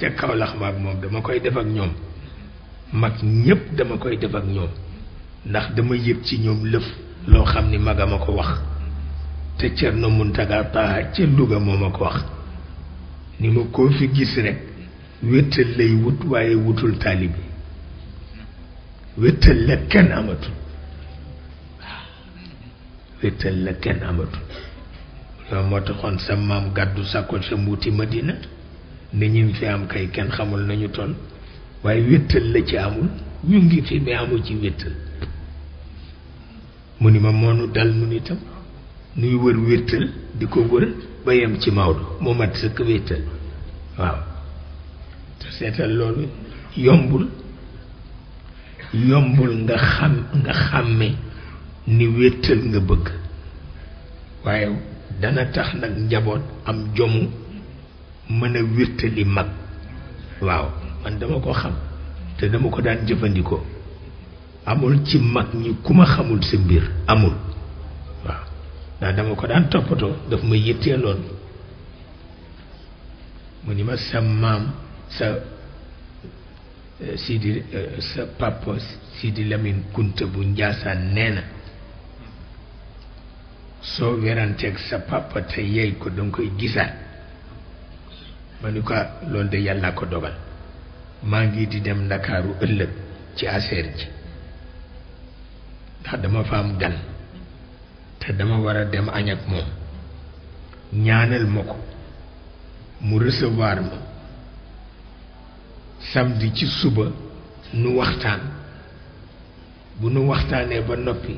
ca Kaolack maag moom dama koy def ak ñoom mag ñépp dama koy def ak ñoom ndax dama yëg ci ñoom lëf loo xam ni magama ko wax te Cerno Muntaga Taha ca Louga moo ma ko wax ni ma koo fi gis rek wéttal lay wut waaye wutul taalibi wéttal la kenn amatul waaw wéttal la kenn amatul loolu moo taxoon sa maam gàddu sa ko sa mbuuti Madina ne ñim fi am kay kenn xamul nañu toll waaye wéttal la ci amul ñu ngi fi mais amul ci wéttal mu ni ma moonu dal nu nitam nuy wër wéttal di ko wër ba yem ci Maodo moo mat sëkk wéttal waaw te seetal loolu yombul nga xàmme ni wéttal nga bëgg waaye dana tax nag njaboot am jomu mën a wéttali mag waaw man dama ko xam te dama ko daan jëfandikoo amul ci mag ñi ku ma xamul sa mbir amul waaw ndax dama ko daan toppatoo daf ma yitteeloon mu ni ma sa maam sa Sidi sa papa Sidi Lamine Kunta bu Njaasaan nee na soo weranteeg sa papa te yey ko danga koy gisaat ma ni ko loolu de yàlla ko dogal maa ngi di dem Ndakaaru ëllëg ci affaire ji ndax dama fa am gan te dama war a dem añ ak moom ñaanal ma ko mu recevoir ma samedi ci suba nu waxtaan bu nu waxtaanee ba noppi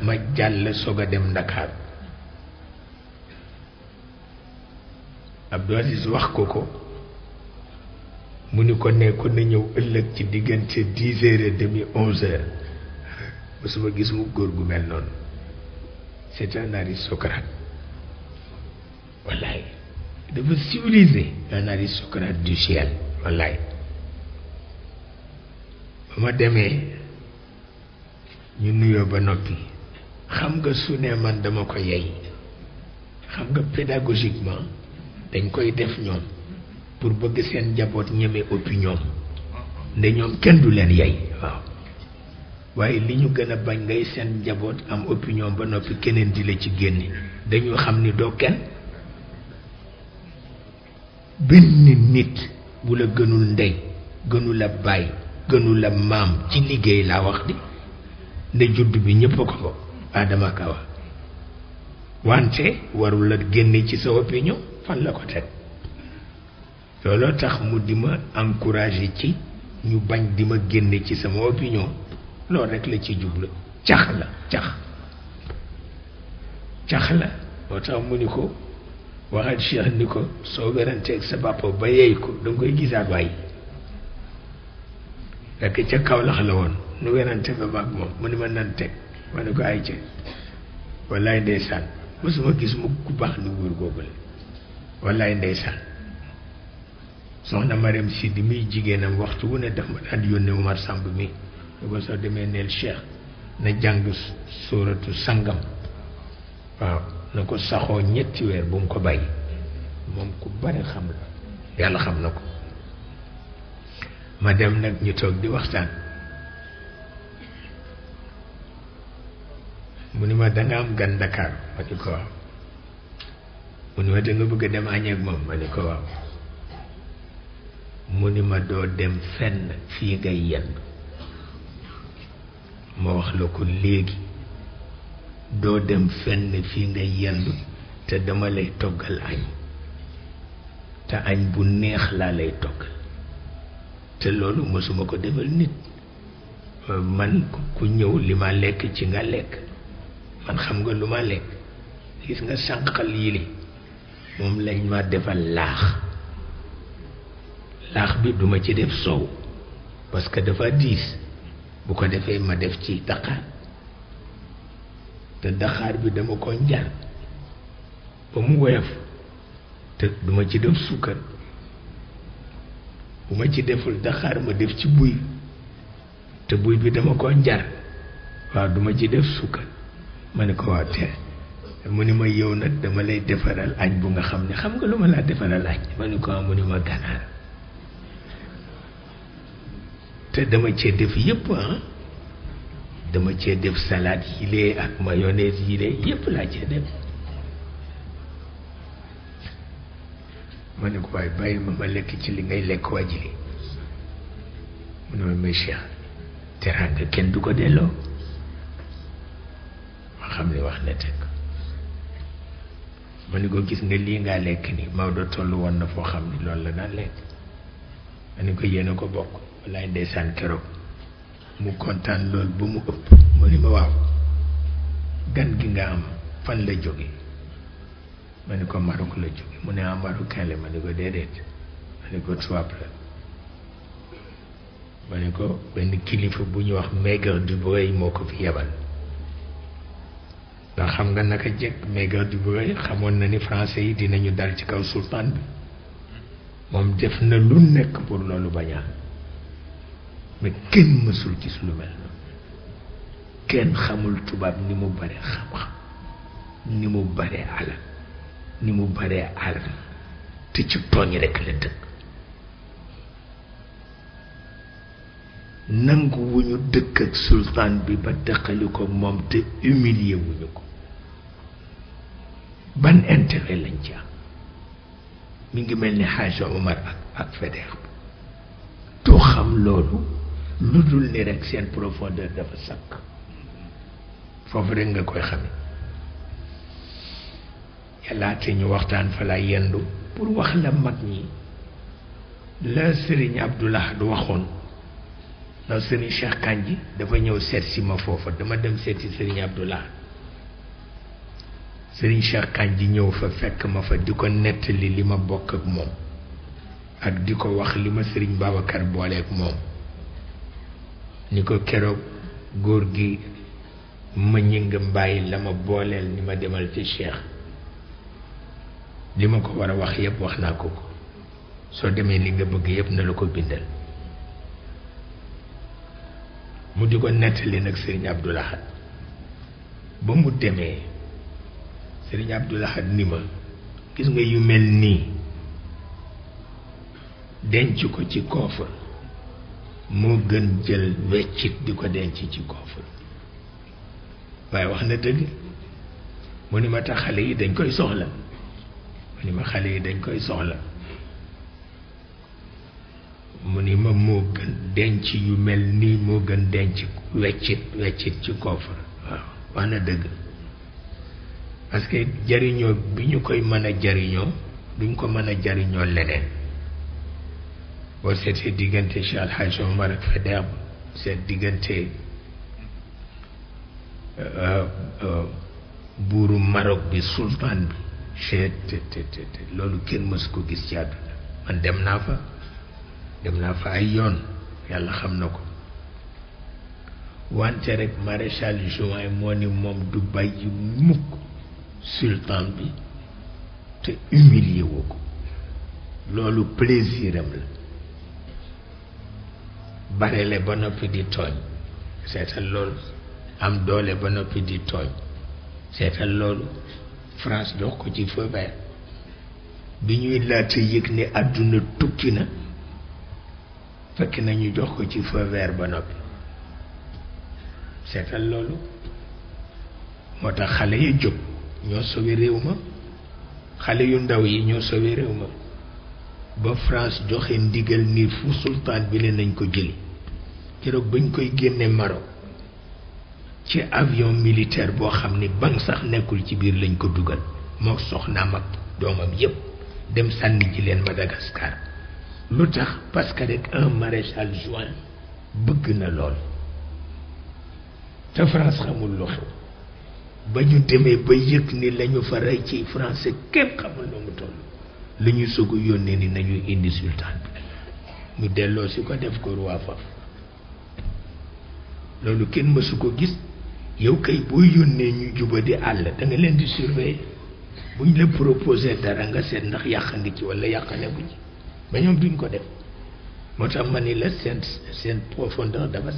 ma jàll soog a dem Ndakaar Abdou Aziz wax ko mu ni ko ne ko na ñëw ëllëg ci diggante 10h30 11h mosuma gis mu góor gu mel noonu c'est un aristocrate wallaay dafa civilisé un aristocrate du ciel wallaay ba ma demee ñu nuyoo ba noppi xam nga su ne man dama ko yey xam nga pédagogiquement dañ koy def ñoom pour bëgg seen njaboot ñeme opinion nde ñoom kenn du leen yey waaw waaye li ñu gën a bañ ngay seen njaboot am opinion ba noppi keneen di la ci génne dañu xam ni doo kenn benn nit bu la gënul ndey gënul a baay gënul a maam ci liggéey laa wax di nde judd bi ñépp a ko bokk Adama Kawa wante warul la génne ci sa opinion fan la ko teg looloo tax mu di ma encouragé ci ñu bañ di ma génne ci sama opinion loolu rek la ci jublu cax la cax la moo tax mu ni ko waxal Cheikh ni ko soo weranteeg sa papa ba yey ko danga koy gisaat waay fekk ca Kaolack la woon nu werante ba maag moom mu ni ma nan teg ma ne ko ay ca wallaay ndeysaan mosuma gis mu ku baax ni wóor googule wallaay ndeysaan soxna Mariam si di muy jigéenam waxtu wu ne daf ma daan yónne Umar Samb mi lu ko soo demee neel Cheikh na jàng sóoratu sangam waaw na ko saxoo 3 weer bu mu ko bàyyi moom ku bari xam la yàlla xam na ko ma dem nag ñu toog di waxtaan mu ni ma danga am gan Dakar ma ni ko waaw mu ni ma danga bëgg a dem añ ak moom ma ni ko waaw mu ni ma doo dem fenn fii ngay yendu ma wax la ko léegi doo dem fenn fii ngay yendu te dama lay toggal añ te añ bu neex laa lay toggal te loolu mësuma ko defal nit man ku ñëw li ma lekk ci nga lekk man xam nga lu ma lekk gis nga sànqal yi li moom lañ ma defal laax bi duma ci def soow parce que dafa diis bu ko defee ma def ci daqaar te daqaar bi dama ko njar ba mu woyof te duma ci def suukar bu ma ci deful daqaar ma def ci buy te buy bi dama ko njar waaw duma ci def suukar ma ne ko waaw te mu ni ma yow nag dama lay defaral añ bu nga xam ne xam nga lu ma laa defaral añ ma ni ko mu ni ma ganaar te dama cee def yëpp dama cee def salade yile ak mayonnaise yile yëpp laa cee def ma ne ko waaye bàyyi ma lekk ci li ngay lekk wàjjili mu ne ma may cheikh teraanga kenn du ko delloo ma xam ne wax na teg ma ni ko gis nga lii ngaa lekk ni Maodo tollu woon na foo xam ni loolu la daan lekk ma ni ko yéen a ko bokk wallaay ndeysaan keroog mu kontaan lool ba mu ëpp mu ni ma waaw gan gi nga am fan la jóge ma ni ko Maroc la jóge mu ne Marocain la ma ni ko déedéet ma ni ko tubaab la ma ni ko benn kilifa bu ñu wax Maigre du Breuil moo ko fi yebal ndax xam nga naka jekk Maigre du Breuil xamoon na ni français yi dinañu dal ci kaw sultan bi moom def na lu nekk pour loolu bañaan mais kenn mësul gis lu mel noonu kenn xamul tubaab ni mu bare xam-xam ni mu bare alal ni mu bare alal te ci tooñ rekk la dëkk nangu wuñu dëkk ak sultan bi ba dëqali ko moom te humilier wuñu ko ban intérêt lañ ci am mi ngi mel ni Haja Omar ak Faidherbe doo xam loolu lu dul ni rek seen profondeur dafa sakk foofu rek nga koy xame yàlla te ñu waxtaan fa la yendu pour wax la mag ñi la Serigne Abdoulaye du waxoon ndax Serigne Cheikh Kandji dafa ñëw seet si ma foofa dama dem seeti Serigne Abdoulaye Serigne Cheikh Kandji ñëw fa fekk ma fa di ko nettali li ma bokk ak moom ak di ko wax li ma Serigne Babacar booleek moom ni ko keroog góor gi ma ñinga mbàyyi la ma booleel ni ma demal ci Cheikh li ma ko war a wax yëpp wax naa ko soo demee li nga bëgg yëpp na la ko bindal mu di ko nettali nag Serigne Abdou Lahad ba mu demee Serigne Abdou Lahad ni ma gis nga yu mel nii denc ko ci coffre moo gën jël weccit di ko denc ci coffre waaye wax na dëgg mu ni ma tax xale yi dañ koy soxla mu ni ma xale yi dañ koy soxla mu ni ma moo gën denc yu mel nii moo gën denc weccit ci coffre waaw wax na dëgg parce que jariñoo bi ñu koy mën a jariñoo duñ ko mën a jariñoo leneen boo seetee diggante Cheikh Al Hadj Omar ak Faidherbe seet diggante buuru Maroc bi sultan bi te loolu kenn mësu ko gis ci àdduna man dem naa fa ay yoon yàlla xam na ko wante rek maréchal Juin moo ni moom du bàyyi mukk sultan bi te humilier woo ko loolu plaisir am la barele ba noppi di tooñ seetal loolu am doole ba noppi di tooñ seetal loolu France jox ko ci feu vert bi ñuy laata yëg ne àdduna tukki na fekk nañu jox ko ci feu vert ba noppi seetal loolu moo tax xale yi jóg ñoo sowe réew ma xale yu ndaw yi ñoo sowe réew ma ba France joxe ndigal ni fu sultan bi ne nañ ko jëli keroog bañ koy génne Maroc ci avion militaire boo xam ni ban sax nekkul ci biir lañ ko dugal moo soxnaam ak doomam yépp dem sànni ji leen Madagascar lu tax parce que rek un maréchal Juin bëgg na lool te France xamul lu xew ba ñu demee ba yëg ni lañu fa rey ci français kenn xamul lu mu toll lu ñu sogu yónnee ni nañu indi sultan bi mu delloo si ko def ko roi faf loolu kenn mësu ko gis yow kay boo yónnee ñu juba di àll da nga leen di surveiller buñ la proposé dara nga seet ndax yàq ngi ci wala yàq ne bu ci ba ñoom duñ ko def moo tax ma ni la seen profondeur dafa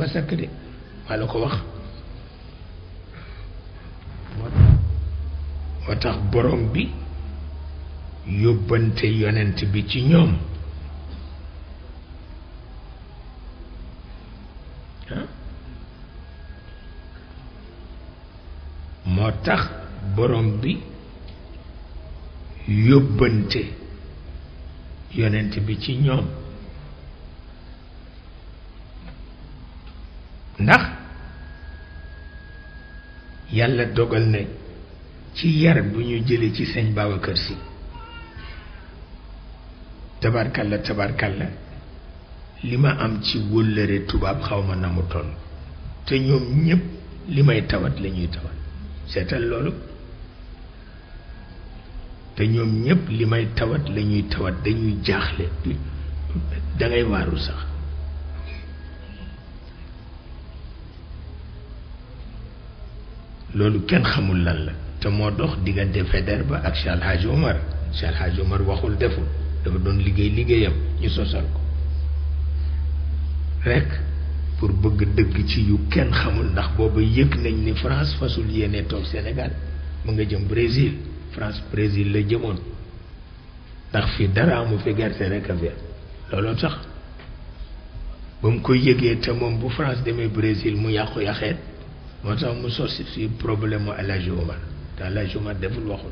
sakk de maa la ko wax moo tax moo tax borom bi yóbbante yonent bi ci ñoom moo tax borom bi yóbbante yonent bi ci ñoom ndax yàlla dogal ne ci yar bu ñu jële ci sëñ Babacar Sy tabarkalla li ma am ci wëllëre tubaab xaw ma na mu toll te ñoom ñépp li may tawat la ñuy tawat seetal loolu te ñoom ñépp li may tawat la ñuy tawat dañuy jaaxle dangay waaru sax loolu kenn xamul lan la te moo dox diggante Faidherbe ba ak Cheikh El Hadj Omar Cheikh El Hadj Omar waxul deful dafa doon liggéeyam ñu sosal ko rekk pour bëgg dëgg ci yu kenn xamul ndax booba yëg nañ ni France fasul yéene toog Sénégal mu nga jëm Brésil France Brésil la jëmoon ndax fi dara amu fi gerte rekk a fi looloo tax ba mu ko yëgee te moom bu France demee Brésil mu yàqu yaxeet moo tax mu sosi si problème mu El Hadj Omar te El Hadj Omar deful waxul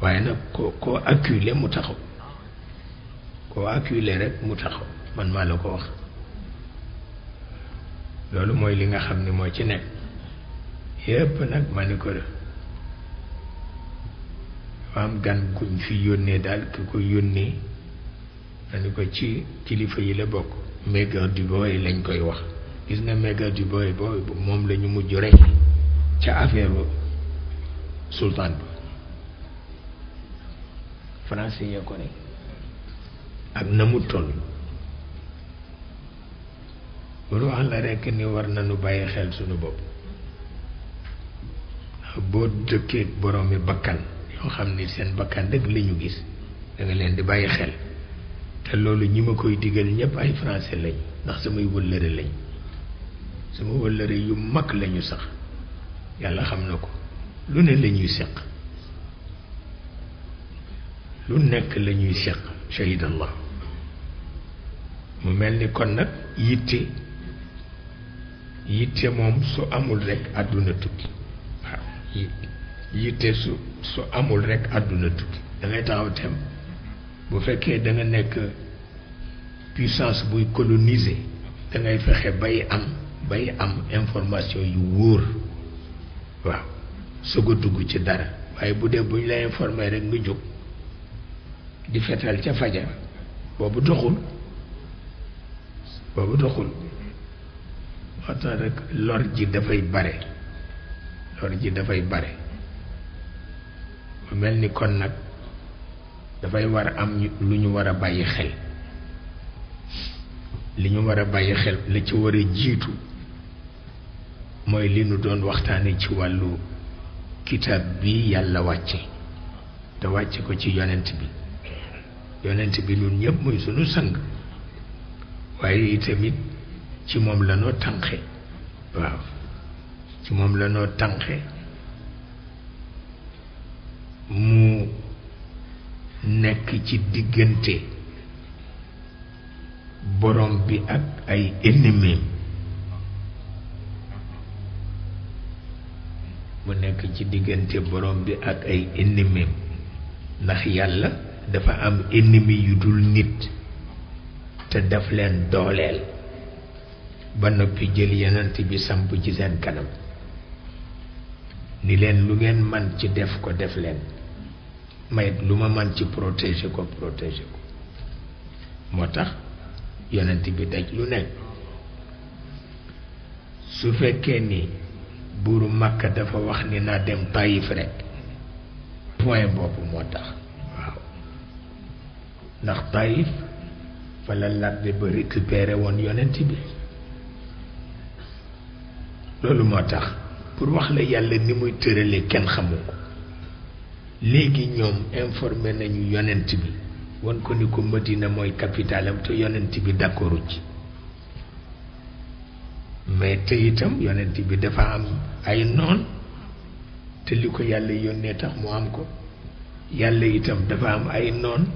waaye nag koo acculé mu taxaw koo acculé rek mu taxaw man maa la ko wax loolu mooy li nga xam ni moo ci nekk yépp nag ma ni ko am gan kuñ fi yónnee daal ki ko yónnee ma ni ko ci kilifa yi la bokk Maigre du Boy lañ koy wax gis nga Maigre du Boy moom la ñu mujj rek ca affaire sultan bi français ya ko ne ak na mu toll loolu wax la rekk ni war nañu bàyyi xel suñu bopp boo dëkkee boroomi bakkan yoo xam ni seen bakkan dëgg la ñu gis da nga leen di bàyyi xel te loolu ñi ma koy digal ñëpp ay français lañ ndax samay wëllëre lañ sama wëllëre yu mag lañu sax yàlla xam na ko lu ne la ñuy seq lu nekk la ñuy seq shahidallah mu mel ni kon nag yitte moom su amul rekk àdduna tukki waaw yitte su amul rekk àdduna tukki da ngay taxaw tem bu fekkee da nga nekk puissance buy coloniser da ngay fexe bay am information yu wóor waaw soog a dugg ci dara waaye bu dee bu ñu la informer rek nga jóg di fetal ca fajar boobu doxul moo tax rek lor ji dafay bare mu mel ni kon nag dafay war am lu ñu war a bàyyi xel li ñu war a bàyyi xel la ci war a jiitu mooy li nu doon waxtaane ci wàllu kitaab bi yàlla wàcce te wàcce ko ci yonent bi ñun ñëpp muy sunu sang waaye itamit ci moom la noo tànqe waaw ci moom la noo tànqe mu nekk ci diggante borom bi ak ay ennemis mu nekk ci diggante borom bi ak ay ennemis ndax yàlla dafa am ennemi yu dul nit te daf leen dooleel ba noppi jël yenant bi samp ci seen kanam ni leen lu ngeen man ci def ko def leen may lu ma man ci protéger ko moo tax yonent bi daj lu nekk su fekkee ni buuru Makka dafa wax ni naa dem Taïf rek point boobu moo tax waaw ndax Taïf fa la labbe ba récupéré woon yonent bi loolu moo tax pour wax la yàlla ni muy tërale kenn xamu ko léegi ñoom informé nañu yonent bi won ko ni ko Madina mooy capitalam te yonent bi d'accordu ci mais te itam yonent bi dafa am ay noon te li ko yàlla yónnee tax mu am ko. yàlla itam dafa am ay noon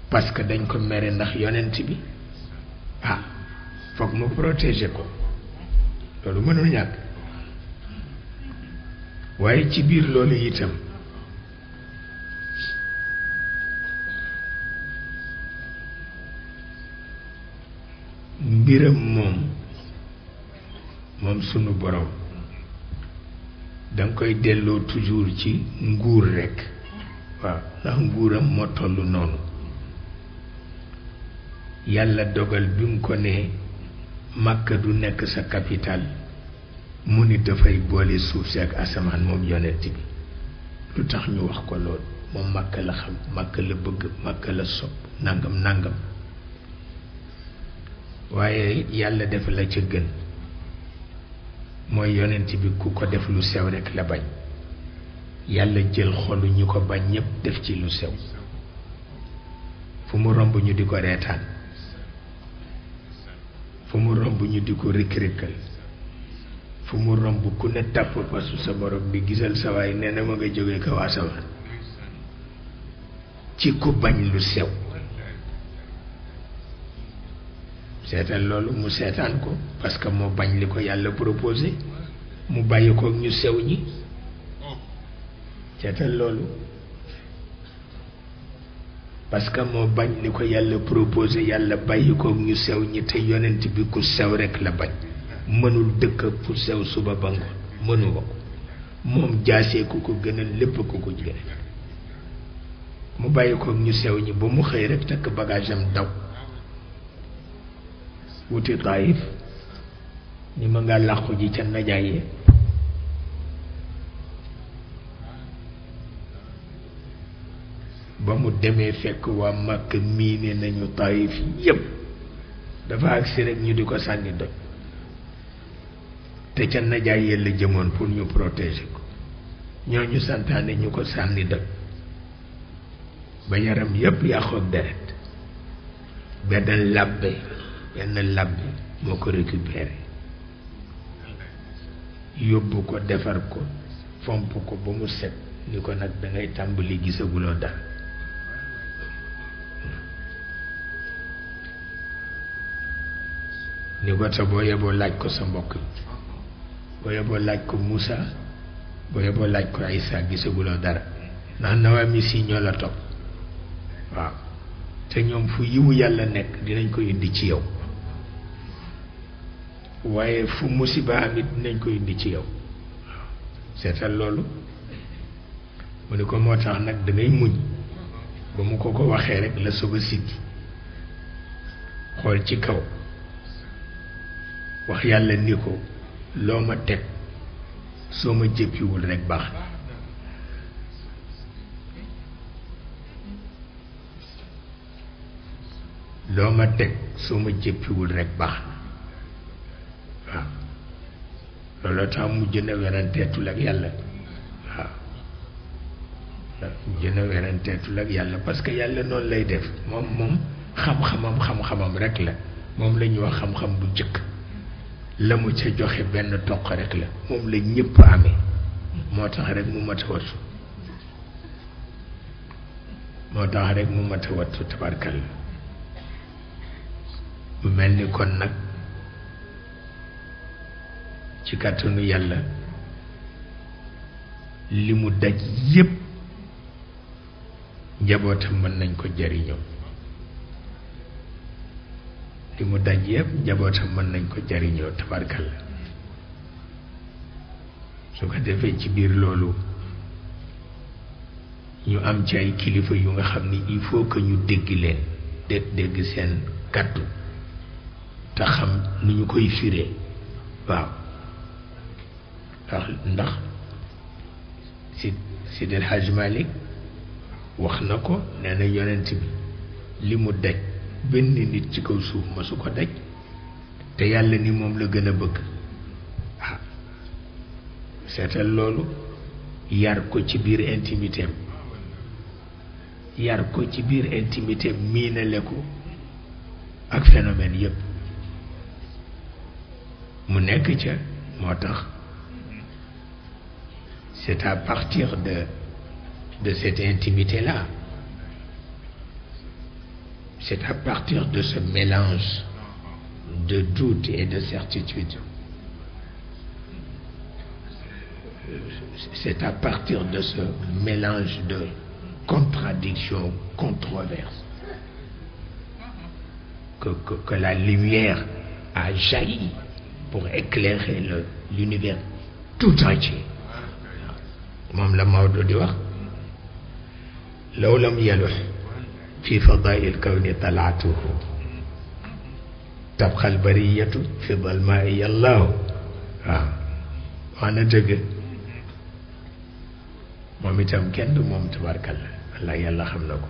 parce que dañ ko mere ndax yonent bi foog mu protéger ko loolu mënul ñàkk. waaye ci biir loolu itam mbiram moom sunu borom danga koy delloo toujours ci nguur rekk. waaw ndax nguuram moo toll noonu. yàlla dogal bi mu ko ne Makka du nekk sa capital mu ni dafay boole suuf si ak asamaan moom yonent bi. lu tax ñu wax ko lool moom Makka la xam, Makka la bëgg, Makka la sopp, nangam nangam. waaye yàlla def la ca gën mooy yonent bi ku ko def lu sew rekk la bañ. yàlla jël xolu ñu ko bañ ñépp def ci lu sew. fu mu romb ñu di ko reetaan, fu mu romb ñu di ko rikk-rikkal, fu mu romb ku ne tàpp pasu sa borom bi gisal sa waay nee na ma nga jóge kaw asamaan ci ku bañ lu sew. seetal loolu mu seetaan ko parce que moo bañ li ko yàlla proposé mu bàyyi ko ñu sew ñi. seetal loolu parce que moo bañ li ko yàlla proposé yàlla bàyyi ko ñu sew ñi te yonent bi ku sew rekk la bañ. mënul dëkk pour sew suba ba ngoon mënu ko. moom jaasee ku ko gënal lépp ku ko jële mu bàyyi ko ñu sew ñi ba mu xëy rekk takk bagage am daw wuti Taïf ni ma nga làqu ji ca najaayee. ba mu demee fekk waa Makka miine nañu Taïf yépp dafa agsi rekk ñu di ko sànni doj te ca najaayee la jëmoon pour ñu protéger ko. ñooñu santaane ñu ko sànni doj ba yaram yépp yàqook deret. benn labbe moo ko récupéré yóbbu ko defar ko fomp ko ba mu set ni ko nag dangay tàmbali gisaguloo dara. ni ko te boo yeboo laaj ko sa mbokk yi, boo yeboo laaj ko Moussa, boo yeboo laaj ko Aïssa, gisaguloo dara ndax nawaami si ñoo la topp. waaw te ñoom fu yiwu yàlla nekk dinañ ko indi ci yow, waaye fu musiba amit dinañ ko indi ci yow. waaw seetal loolu. mu ni ko moo tax nag dangay muñ. ba mu ko waxee rek la soog a siggi xool ci kaw wax yàlla ni ko loo ma teg soo ma jëppiwul rek baax na. loo ma teg soo ma jëppiwul rek baax na. waaw looloo tax mujj na weranteetul ak yàlla. waaw mujj na weranteetul ak yàlla parce que yàlla noonu lay def. moom xam-xamam rek la. moom la ñuy wax xam-xam bu jëkk. la mu ca joxe benn toq rek la. moom la ñëpp amee. moo tax rek mu mat a wattu. moo tax rek mu mat a wattu tabarkal. mu mel ni kon nag ci kàttanu yàlla li mu daj yépp njabootam mën nañ ko jariñoo. li mu daj yépp njabootam mën nañ ko jariñoo tabarkal. su ko defee ci biir loolu ñu am ci ay kilifa yu nga xam ni il faut que ñu dégg leen dégg seen kàddu te xam nu ñu koy firee. waaw ndax Seydi El Hadji Malick wax na ko nee na yonent bi li mu daj benn nit ci kaw suuf ma su ko daj te yàlla ni moom la gën a bëgg. seetal loolu. yar ko ci biir intimité am yar ko ci biir intimité am miinale ko ak phénomène yépp mu nekk ca. moo tax c'est à partir de cette intimité-là, c'est à partir de ce mélange de doute et de certitude, c'est à partir de ce mélange de contradictions, controverses, que la lumière a jailli pour éclairer l'univers tout entier. Mame la Maodo di wax law lam yalux fi fadaai lkawni talaatuhu tabqa albariyatu fi dalmaai yallaahu. waaw wax na dëgg. moom itam kenn du moom tabarkalla walla yàlla xam na ko.